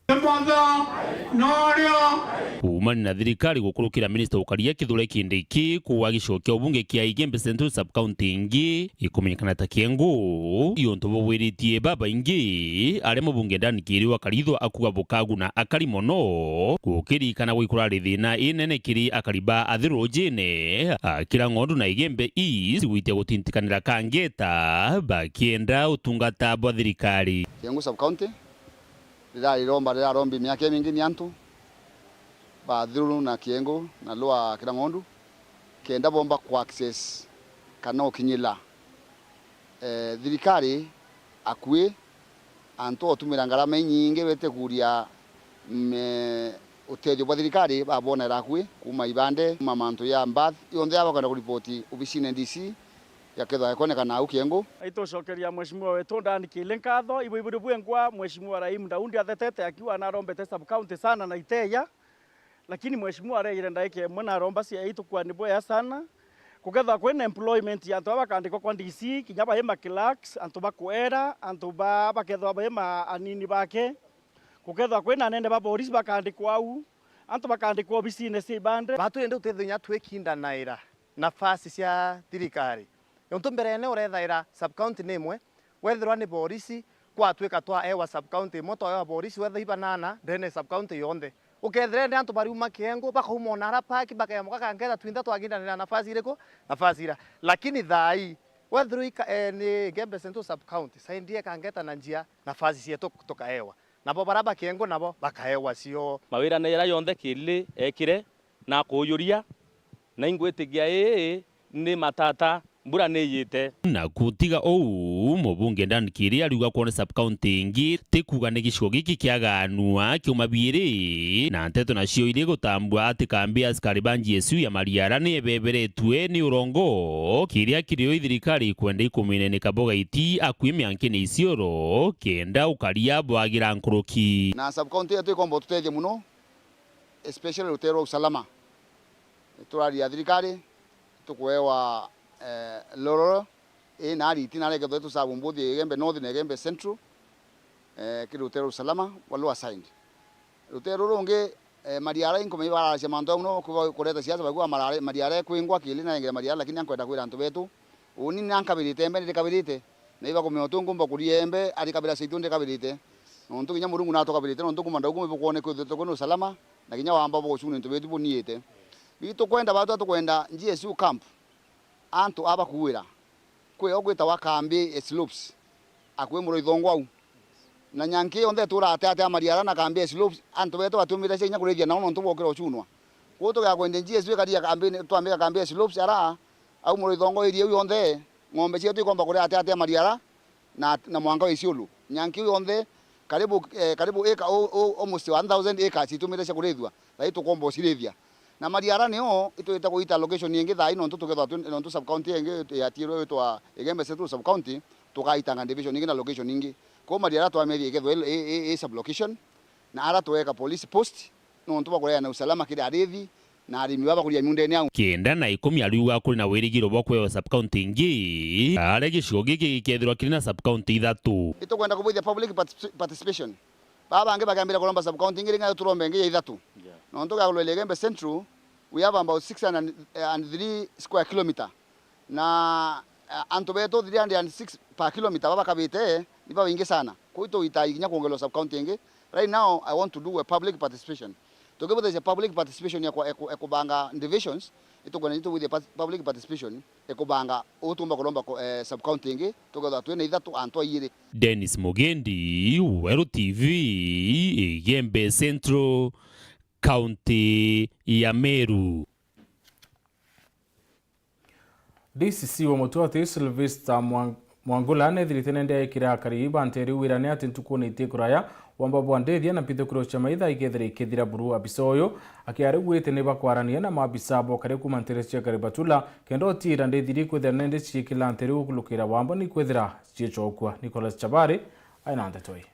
Motho norio. Kuumania na thirikari gukurukira minista ukaria Kithure Kindiki kuuga gicigo kia ubunge kia Igembe Central Sub-County ingi ikumenyekana ta Kiengu, i untu bugwiritie babaingi, aria mubunge Dan Kirio akaritho akuga bukaguna akari mono, gukiririkana gwikurari thina inene kiri akari ba Athi Rujine, Kira Ng'ondu na Igembe East gwitia gutintikanira kangeta bakienda utungata bwa thirikari. Kiengu Sub-County rirari romba rirarombi miaka imingi ni antu ba Athi Ruru na Kiengu na Lua Kira Ng'ondu kenda bomba ku access kana ukinyila, eh, thirikari akui, antu otumira ngarama inyingi bete kuria, mm, eh, utethio bwa thirikari babonera akui, kuuma ibande, kuuma mantu ya mbathi, yonthe yaba kwenda kuripoti obisine D C, yakethwa yakonekana au Kiengu. Itucokeria Mheshimiwa wetu Dan Kili nkatho, ibu iburi bwengwa Mheshimiwa Rahim Daudi athetete akiuga narombete sub-county sana na iteya. Lakini mheshimiwa areire ndaika imwe na aromba cia itukua ni bwea sana. Kukethwa kwina employment ya antu aba bakandikwa kwa D C, kinya bai ma clerks, antu ba kuera, antu ba bakethwa bai ma anini bake. Kukethwa kwina anene ba borisi bakandikwa au, antu bakandikwa obisine cia ibande. Batu indi utithenya twikindanaira nafasi cia thirikari. Nontu mberene urethaira sub-county ni imwe, wethirwa ni borisi, kwatwika twaewa sub-county imwe, twaewa borisi wetha ibanana ndene sub-county yonthe. Ukethira indi antu bariuma Kiengu, bakauma ona ara park, bakaemuka kangeta twinthe twakindanira nafasi iriku? Nafasi ira. Lakini thaa ii, wethirwa ika-, eh, ni Igembe Central sub-county, saindie kangeta na njia, nafasi cietu tukaewa. Nabo bara ba Kiengu nabo bakaewa cio. Mawira na ira yonthe Kili ekire na akuujuria, na ingwitikia ii ni matata, mbura ni iyite. Na kutiga uu, mubunge Dan Kiri ariuga kwona sub-county ingi ti kuuga ni gicigo giki kiagaanua kiuma biiri, na nteto nacio iri gutambua ati kambi ya askari ba G S U ya Mariara ni ebeberetue ni urongo, kiria kirio i thirikari ikwenda ikumine ni kaboga iti akui miankini Isiolo, kenda ukaria bwagira nkuruki. Na sub-county yetu ikomba ututethia muno, especially rutere rwa usalama. Turaria thirikari, tukuewa, eh, lororo, ii na ariti na arekethwa tusabu mbuthi Igembe North na Igembe Central, eh, kiri rutere rwa usalama wa Lower Side. Rutere ruru rungi, eh, Mariara inkumenya bararacia mantu jau muno, kuba kureta siasa, bagua Marare-, Mariara ekwingwa Kili na engere Mariara, lakini ankwenda kwira antu betu, uni na nkabirite, mbe ndikabirite, na ibakumenya utu ngumba kuria embe, ari kabira saitu ndikabirite. Nontu kinya Murungu natukabirite, nontu kuma ndaugu bukwone kwithirite kwina usalama, na kinya wamba bugucuna into bitu buniite. Bitu kwenda batu tukwenda G S U camp, antu abakuira. Kwi o gwitawa kambi ya Slopes, akui muro ithongo au. Na nyanki yonthe itura ate ate ya Mariara na kambi ya Slopes, antu betu batiumite cia kinya kurithia nao nontu bwokira ucunwa. Kwou tugea kwenda G S U ikaria kambi, twambika kambi ya Slopes ara, au muro ithongo area iu yonthe, ng'ombe cietu ikomba kuria ate ate ya Mariara, na, na mwanka wa Isiolo. Nyanki iu yonthe, karibu, eh, karibu eka, o, o, almost one thousand acres itumite cia kurithua, thai tukomba ucirithia. Na Mariara nio itwite kuita location ingi thai, nontu tukethwa twi, nontu sub-county ingi yatiirwe witwa Igembe Central sub-county, tukaitanga division ingi na location ingi. Kwou Mariara twamethia ikethwa i, i, i, i sub-location, na ara tuweka police post, nontu bwa kureana usalama kiri arithi, na arimi baba kuria miundene au. Kenda na ikumi ariuga kuri na wirigiro bwa kwewa sub-county ingi, aria gicigo giki gikethirwa kiri na sub-county ithatu. Itukwenda kubwithia public particip-, participation. Baba bangi bakambira kuromba sub-county ingi, ringa turombe ingi ya ithatu. Yeah. Nontu gagulwele Igembe Central, we have about six hundred and three square kilometer. Na, eh, antu betu three hundred and six per kilometer baba bakabite, ni babaingi sana. Kwou itwita kinya kwongerwa sub-county ingi. Right now, I want to do a public participation. Tukibuthithia public participation ya ku-, ya ku-, ya kubanga divisions, itukwenda itubwithie pa-, public participation ya kubanga utumba kuromba ku-, eh, sub-county ingi, tukethwa twina ithatu antu airi. Dennis Mugendi, Weru T V, Igembe Central, County ya Meru. D C C wa Mutwati Sylvester Mwang-, Mwangula nethirite nende aikira akari ba nteere iu wirane ati ntuku ni iti kuraya wamba bwa ndithia na mpithukiro cia maitha ikethira ikithira buru. Abisa uyu akiariguite ni bakwarania na maabisa bokare kuma nteere cia Karibatula kenda utiira ndithiri kwithira nende ciikila nteere gukulukira wamba ni kwithira ciicokua. Nicholas Chabari aina ndeto ii.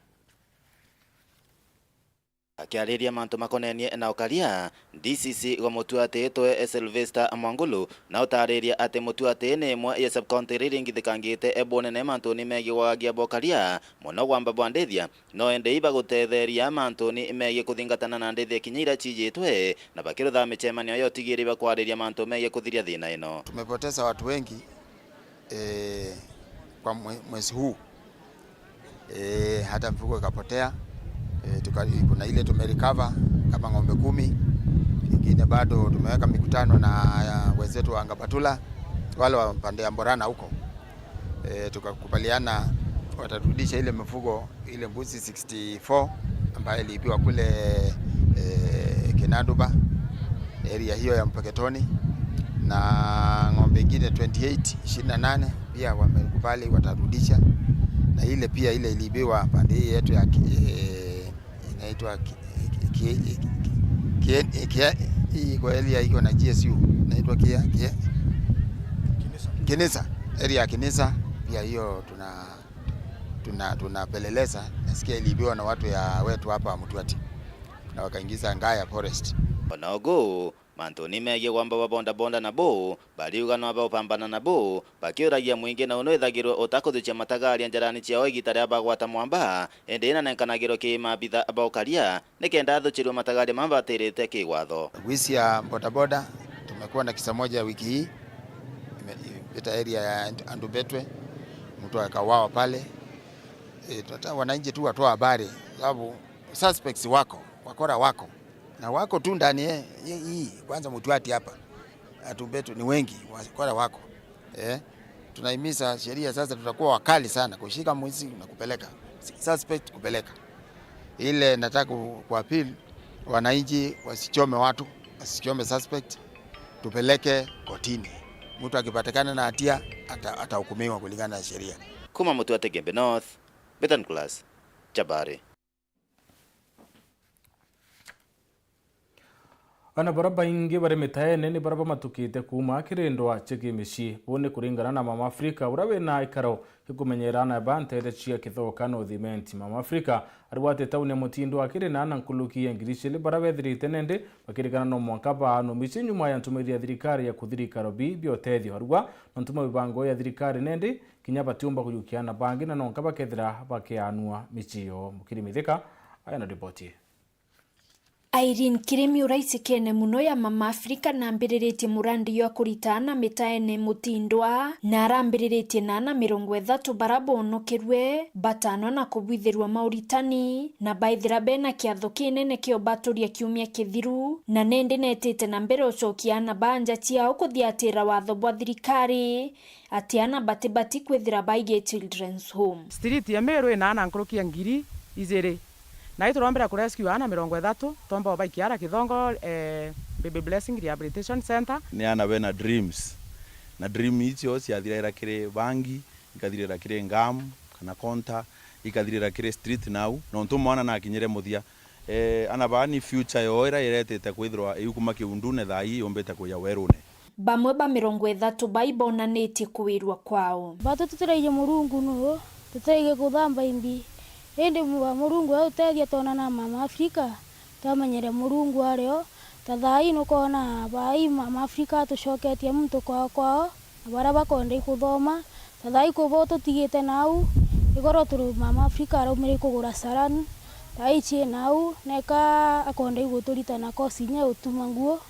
Akiariria mantu makonenie na ukaria, D C C wa Mutuati Twe Sylvester Mwangulu na utariria ati Mutuati ni imwe ya sub-county iria iringithikangite bunene mantuni megii gwagagia bokaria, mono gwamba bwa ndithia, no indi ibagutetheria mantuni megii kuthingatana na ndithia kinya iria ciijitwe, na bakirutha micemanio ya utigiri bakwariria mantu megii kuthiria thina ino. Tumepoteza watu wengi, eh, kwa mwe-, mwezi huu. Eh, hata mifugo ikapotea. Eh, tuka-, kuna ile tumerecover kama ng'ombe kumi. Ingine bado tumeweka mikutano na, ya, wenzetu wa Ngabatula, wale wa pande ya Mborana huko. Eh, tukakubaliana watarudisha ile mifugo, ile mbuzi sixty-four ambayo iliibiwa kule, eh, Kinaduba, area hiyo ya Mpeketoni, na ng'ombe ingine twenty-eight, ishirini na nane, pia wamekubali watarudisha, na ile pia ile iliibiwa pande hii yetu ya ki-, eh, inaitwa ki-, ki-, ki-, ki-, ki-, hii kwa area iko na G S U, inaitwa Kia-, Kia-, Kinisa, area ya Kinisa, pia hiyo tuna, tuna, tunapeleleza. Nasikia iliibiwa na watu ya wetu hapa Mtwati na wakaingiza Ngaya Forest. Ona ugu, mantuni megii gwamba ba bodaboda nabo bariuga no baupambana nabo, bakiuragia mwingi na unu ithagirwe utakuthukia matagaria njarani ciao igita ria bagwata mwamba, indi inanenkanagirwe ki maabitha ba ukaria nikenda athuchirwe matagaria mama batirite kiwatho. Wizi ya bodaboda, tumekuwa na kisa moja wiki hii, ime-, imepita area ya Andubetwe, mtu akawawa pale. E, tunataka wananchi tu watoa habari, sababu suspects wako, wakora wako. Na wako tu ndani, eh, hii, hii, kwanza Mtwati hapa. Andubetwe ni wengi, wakora wako. Eh, tunahimiza sheria sasa, tutakuwa wakali sana kushika mwizi na kupeleka, suspect kupeleka. Ile nataka ku-, kuappeal wananchi wasichome watu, wasichome suspect, tupeleke kotini. Mtu akipatikana na hatia, ata-, atahukumiwa kulingana na sheria. Kuma Mtwati Gembe North, Betan Class, Chabari. Ana bara baingi bari mitaene ni bara bamatukite kuuma kiri ndwa cia kimicii. Buu ni kuringana na Mama Africa, uria wina ikaro gikumenyera ana ba nteere cia Kithoka North Imenti. Mama Africa arigwate tauni ya Mutindwa akiri na ana nkuruki ya ngiri ciiri bara bethirite nendi bakirikana no mwanka baanwe micii nyuma ya ntumithi ya thirikari ya kuthirika ikaro bii bia utethio. Arigwa nontu mwa mibango ya thirikari nendi kinya batiumba kujukia ana bangi na nonka bakethira bakianua micii yoo. Mukiri Mithika aya na riboti ii. Irene Kirimi, uria icekene mono ya Mama Africa, nambiriritie murandi jwa kurita ana mitaene Mutindwa, na arambiriritie na ana mirongo ithatu bara bonokerue, batano na kubwithirua mauritani, na baithira bena kiatho kinene kia ubaturia kiumia kithiru, na nendi netite na mbere ucokia ana ba nja ciao kuthiatira watho bwa thirikari. Ati ana batibati kwithira baigi children's home. Street ya Meru ina ana nkuruki ya ngiri ijiri. Na iturombera kurescue ana mirongo ithatu, tomba obaikia ara Kithongo, eh, Baby Blessing Rehabilitation Center. Ni ana bena dreams. Na dream icio ciathiraira kiri bangi, ikathirira kiri ngam, kana konta, ikathirira kiri street nau. Nontu mwana nakinyire muthia. Eh, ana baa ni future yoo iria iretite kwithirwa iukuma kiundune thaa ii yumbite kuja werune. Bamwe ba mirongo ithatu bai bonanitie kuwirua kwao. Batu tutiraiji Murungu nuu, tutiraiji kuthamba imbi. Indi mu-, Murungu e utethia twonana na Mama Africa, twamenyere Murungu ario. Ta thaa ii nukwona bai Mama Africa atucoketie muntu kwao kwao, na baria bakwenda ikuthoma. Ta thaa ii kubo tutigite nau, igoro turi Mama Africa araumire ikugura salon, thaa ii cii nau, neka akwenda iguturita na kosi inya ya utuma nguo.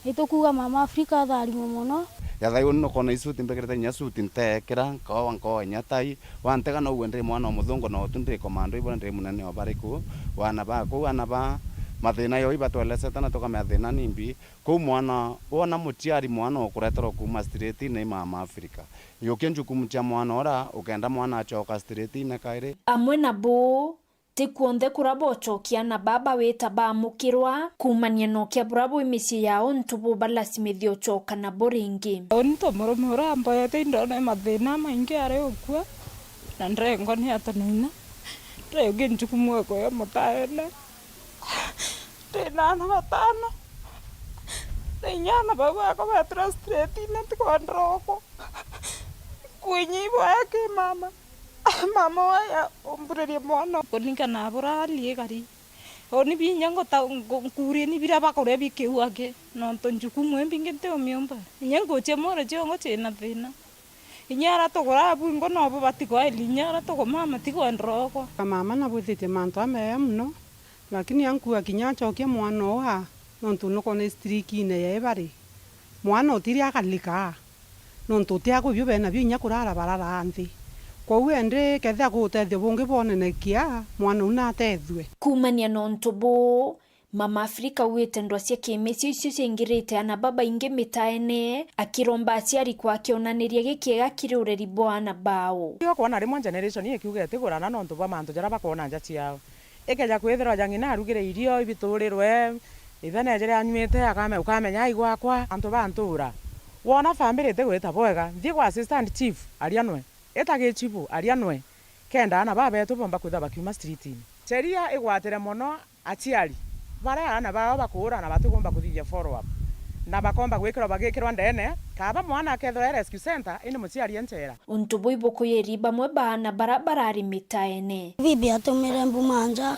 Itukuuga Mama Africa atharimwe mono. Ya thaa ii uni nukona isuti mbikirite inya suti nteekira, nkoa nkoa inya tai. Wantega nouwe ndi mwana o muthungu na utu ndi komando ibura ndi munene o bariku. Wana ba kuu, ana ba mathina yo ibatwelesete na tukamea thina ni mbi. Kuu mwana, wona muciari mwana ukureterwa kuuma street-ini i Mama Africa. Yukia njukumu cia mwana ura ukenda mwana acoka street-ini kairi. Amwe na buu, ti kwonthe kuria bocokia ana baba wita baamukirwa, kuumania na ukia buria bwi micii yao untu bubalasimithia ucoka nabo ringi. Uni ta murume uria amboete indone mathina maingi ari ukua, na ndrengwa ni ata na inya. Ndeugi njukumu ekwe ya mutaene. Ndi na ana batano. Na inya ana bau bakwa beetira straight-ini, ntikwendera uku. Kwinya iboya ki mama. Mama waya umburirie mwana. Kuringana na buria hali ikari, Uni binya nguta-, nku-, nkurie ni biria bakuria bikiuage, nontu njukumu imbingi nti umiumba. Inya nguchia mwere chiongo china thina. Inya aria tuguraa bwingo nobo batigwairi, inya aria tugumama tigwenderogwa. Mama nabwithitie mantu ameya mono, lakini ankua kinya acokia mwana uu aa, nontu nukwona istrikine ya ibari. Mwana utiri akalika aa, nontu uti akubio bena bio inya kurara barara nthi. Kwou endi kethira kwi utethio bungi bwonenekia, mwana uu natethue. Kuumania na untu buu, Mama Africa augite ndwa cia kimicio icio ciaingirite ana babaingi mitaene, akiromba aciari kwakionaniria gikiega kiri ureri bwa ana bao. Rio kwona rimwe generation ikiuga itigurana nontu bwa mantu jaria bakwona nja ciao. Ikeja kwithirwa ja ng'ina arugire irio ibiturirwe, ithe nejere anyuite, akame-, ukamenya ai gwakwa, antu ba ntura. Wona family itigwita bwega, nthi kwa assistant chief, aria nwe. Ita gichibu, aria nwe. Kenda ana babetu bomba kwithirwa bakiuma streetini. Sheria igwatire mono aciari baria ana bao bakuura na batigomba kuthithia follow up, na bakomba gwikirwa, bagikirwa ndene, kaaba mwana akethirwa e rescue center, indi muciari e nchera. Untu buu ibukuyiri bamwe ba ana baria barari mitaene. Bibi atumire mbuma nja,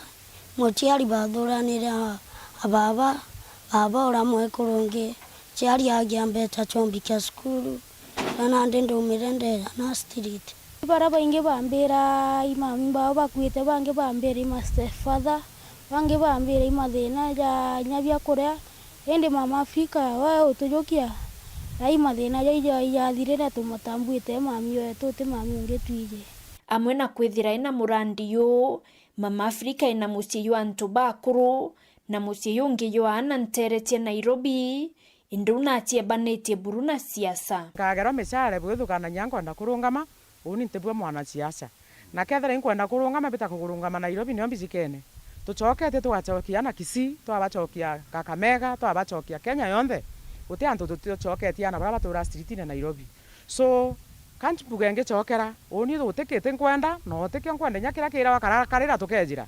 muciari bathuranire a, a baba, baba uria mwekuru ungi, ciari agia mbeca cia umbikia cukuru, na nandi ndumire ndeja na street. Baria baingi bambira i mami bao bakuite, bangi bambira i ma stepfather, bangi bambira i mathina ja inya bia kuria. Indi Mama Africa, we utujukia, na i mathina jau ja, ijathirire tumutambuite mami wetu, ti mami ungi twiji. Amwe na kwithira ina murandi juu, Mama Africa ina mucii jwa antu bakuru, na mucii jungi jwa ana nteere cia Nairobi, indi u naciebanitie buru na siasa. Nkagerwa micare bwithukanania nkwenda kurungama, uuni ntibua mwanasiasa. Na kethira inkwenda kurungama, mbita kugurungama Nairobi, nio mbicikene. Tucoketie tugacokia ana Kisii, twabacokia Kakamega, twabacokia Kenya yonthe. Guti antu tuticoketie ana baria baturaa streetine Nairobi. So, ka mbuge ngicokera, uuni utikiti nkwenda, na utikio nkwenda, inya kiria kirawa karakarira tukejira.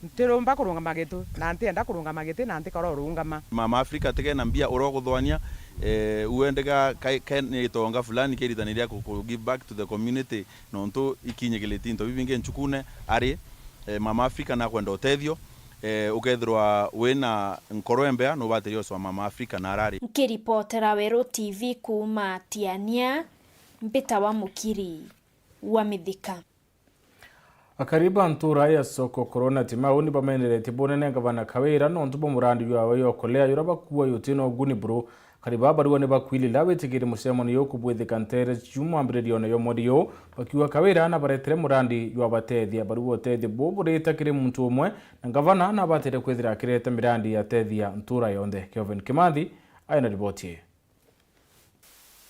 Ntirumba kurungama gitu, na ntienda kurungama giti, na ntikora urungama. Mama Africa, tigena mbia uria uguthwania, eh, uendega ka, ka ni itonga fulani kiritaniria ku, ku give back to the community, nontu ikinyikirite into bibingi nchukune, ari, eh, Mama Africa nakwenda utethio, eh, ukethirwa wina nkoro embea, nubatirie ucwa Mama Africa na arari. Nkiripotera Weru T V kuuma Tiania, mbita wa Mukiri wa Mithika. Akari ba ntura ya Soko Korona Timau ni bameneretie bunene ngavana Kawira nontu bwa murandi jwawe jwa ukolea juria bakuua jutina uguni buru. Akari baa barua ni bakwilila witikiri mucemanio juu kubwithika nteere ciu mwambiririone jwa mweri juu, bakiuga Kawira nabaretere murandi jwa batethia. Barua utethio buu burita kiri muntu umwe, na ngavana nabatire kwithira akireta mirandi ya tethia ntura yonthe. Kelvin Kimathi aina riboti ii.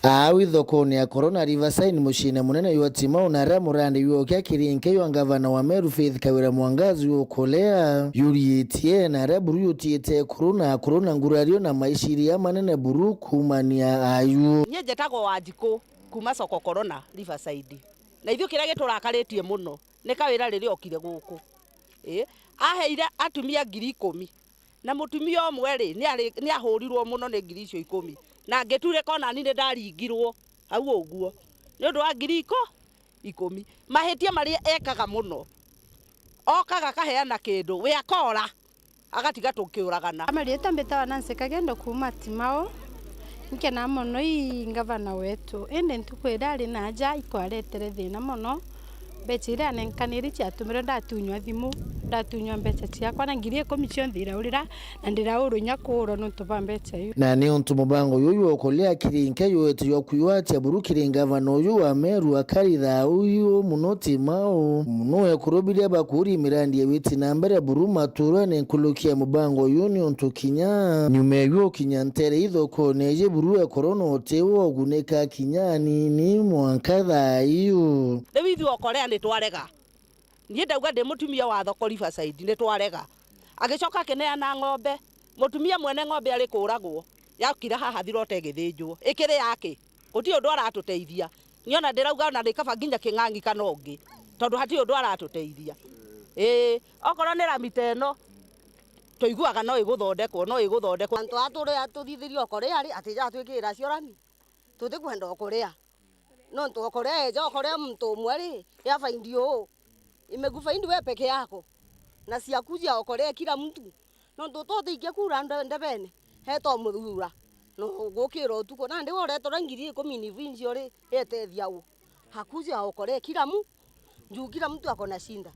Au ithokone ya Korona Riverside, muciine munene jwa Timau, na aria murandi jwa ukia kiri nke jwa ngavana wa Meru Faith Kawira Mwangazu ukolea juriitie, na aria buru jutiite ekuru na akuru na ngurario na maiciria manene buru kuumania ayu. Nyie njitagwo Wanjiku kuuma Soko Korona Riverside, na ithui kiria giturakaritie muno ni Kawira riria okire guku, ii, aheire atumia ngiri ikumi. Na mutumia umwe ri, ni ari, ni ahurirwo muno ni ngiri icio ikumi. Na ngiturika o nani ni ndaringirwo au uguo. Ni undu wa ngiri iko, ikumi. Mahitia maria ekaga muno. Okaga akaheana kindu, we akora, agatiga tukiuragana. Marieta mbitawa Nancy Kagendo kuuma Timau. Nkenaa mono ii ngavana wetu. Indi ntuku iria ari na aja, ikwaretere thina mono. Mbeca iria anenkaniri ciatumire ndatunywa thimu, ndatunywa mbeca ciakwa na ngiri ikumi cionthe iraurira, na ndiraurwa inya kuurwa nontu bwa mbeca iu. Na ni untu mubango juju jwa ukolea kiri nke juete jwa kwigwatia buru kiri ngavana uju wa Meru akari thaa uyu muno Timau. Muno ekuru biria bakuuria mirandi ya witi na mbere buru maturene nkuruki ya mubango uyu ni untu kinya nyuma eju ukinya ntere ithokone iji buru ekuru no uti ugunika kinya anini mwanka thaa iu. Riu ithui ukolea ni twarega. Niĩ ndauga ndĩ mũtumia wa thoko Riverside, nĩ twarega. Agĩcoka akĩneana ng'ombe. Mũtumia mwene ng'ombe arĩ kũũragwo, yakira haha thirota ĩgĩthĩnjwo. Ĩkĩrĩ yake. Gũtirĩ ũndũ aratũteithia. Niĩ ona ndĩrauga ona nĩ kaba nginya kĩng'ang'i kana ũngĩ. Tondũ hatirĩ ũndũ aratũteithia. Ĩĩ, okorwo nĩ rami ta ĩno, tũiguaga no ĩgũthondekwo, no ĩgũthondekwo. Antũ aa tũrĩa tũthithirio kũrĩa rĩ, atĩ jatwĩkĩrĩra cio rami? Tũtikwenda o kũrĩa. Nontu okorea eja, okorea muntu umwe ri, ya faindi uu. Imekufaindi we peke yako. Na cia kuja okolea kila mtu. Nontu to thikia kura nde-, ndebene, heta umuthura. No gukira utuku. Nandi uretora ngiri ikumi ni vinji uri, etethia u. Hakuja okolea kila mu-, juu kila mtu ako na shinda.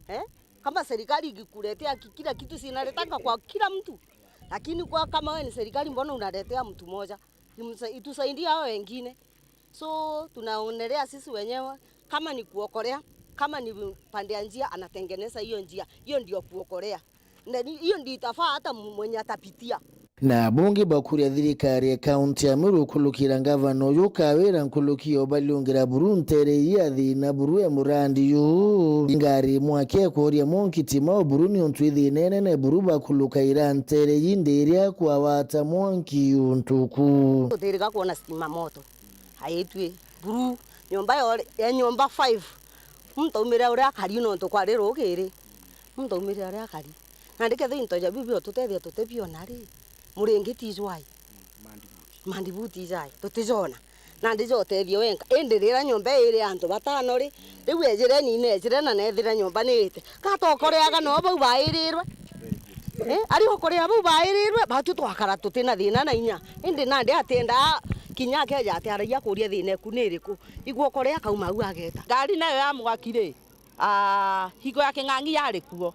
Eh? Kama serikali ikikuletea ki-, kila kitu sinaletanga kwa kila mtu. Lakini kwa kama wewe ni serikali, mbona unaletea mtu moja? Imsa-, itusaidie hao wengine. So, tunaonelea sisi wenyewe, kama ni kuokolea, kama ni pande ya njia, anatengeneza hiyo njia. Hiyo ndio kuokolea. Na ni-, hiyo ndio itafaa hata mwenye atapitia. Na bungi bakuria thirikari ya kaunti ya Meru kulukira ngavana uyu Kawira nkuruki ya ubaliungira buru ntere ya thina buru ya murandi yu. Ngari mwake kuria mwanki tima o buru ni untu ithina inene buru bakulukaira ntere yi ndiria kwawata mwanki untuku. Tutirika kuona stima moto. Aitwi buru, nyomba yore-, ya nyomba five. Muntu aumire uria akari nontu kwari rukiri. Muntu aumire uria akari. Nandi kethira into ja biu biotutethia tutibiona ri, muringiti ijwai. Mandibuti ijai, tutijona. Nandi ja utethio wenka. Indi rira nyomba iri antu batano ri, riu ejire ni nejire na nethire nyomba niite. Gatokoreaga no bau bairirwe. Eh, ari okorea bau bairirwe, batu twakara tutina thina na inya. Indi nandi atienda kinya akeja ati aragia kuria thina eku ni iriku. Igua okorea kauma au ageta. Ngari nayo ya mwaki ri, ah, hingo ya king'ang'i yari kuo.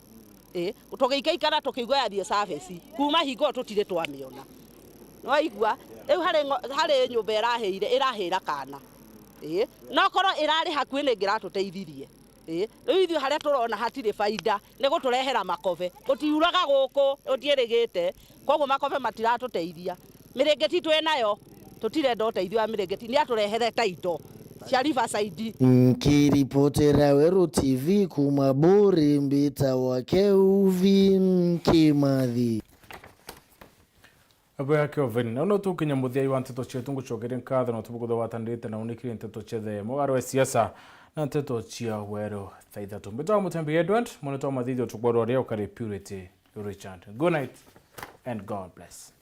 Eh, tugiikaikara tukiigua yathie service. Kuma hingo tutire twamiona. Nwaigua? Riu hari ngo-, hari nyumba irahiire, irahira kana. Eh, nokorwo irari hakui ningi iratuteithirie. Ii, riu ithui haria turona hatiri faida, ni guturehera makobe. Gutiuraga guku, gutiirigite, koguo makobe matiratuteithia. Miringiti twi nayo, tutirenda uteithio wa miringiti, ni aturehere title cia Riverside. Nkiripotera Weru T V kuma Buri, mbitagwa Keuvi Kimathi. Abwega Kelvin, na no tukinya muthia wa nteto cietu, ngucokeria nkatho na tubugutha watanirite na unikire nteto ciethe mugaro wa siasa na nteto cia Weru thaa ithatu. Mbitwa Mutembi Edward, mwana twa mathithio tukwarwa ria ukari Purity Richard. Good night and God bless.